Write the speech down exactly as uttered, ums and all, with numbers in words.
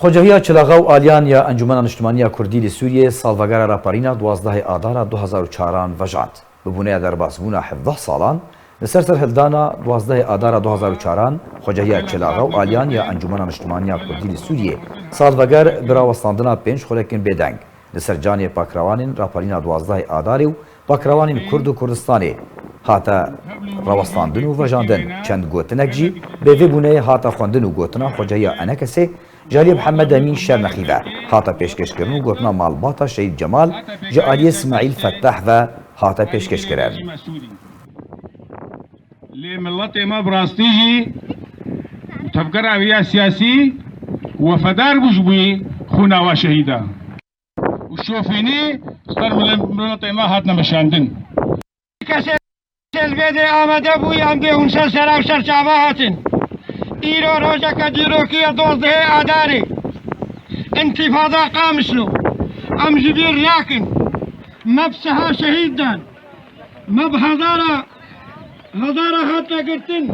Xwecehiya Çilaxa û Aliyan ya Encûmena Niştimanî ya Kurdî li Sûriyê salvegera raperîna duwazdehê Adara du hazar û çaran vejand. Bi bûneya derbasbûna hevdeh salan, li ser serhildana duwazdehê Adara du hazar û çaran, Xwecehiya Çilaxa û Aliyan ya Encûmena Niştimanî ya Kurdî li Sûriyê salveger bi rawestandina pênc xulekên bêdeng li ser canê pakrewanên raperîna duwazdehê Adarê û pakrewanên Kurd û Kurdistanê hate rawestandin û vejandin. Çend gotinek jî bê vê bûneyê hate xwendin û gotina Xwecehiya Enekesê ji aliyê Mihemed Emîn Şernexî ve hate pêşkêşkirin û gotina malbata Şehîd Cemal ji aliyê Smaîl Fettah ve hate pêşkêşkirin. Lê miletê me bi rastî jî û tevgera wî ya siyasî wefedar bû ji bo xûna wa şehîda. Û şofînî ser mile-, miletê me hatine meşandin. Kesê li vê dê amade bû, em dê hûn ser sera û ser çava hatin. Îro rojeke dîrokî ye, dozdehê Adarê. Întîfada Qamişlo. Em ji bîr nakin. Me bi siha şehîd dan. Me bi hezara, hezara hatine girtin.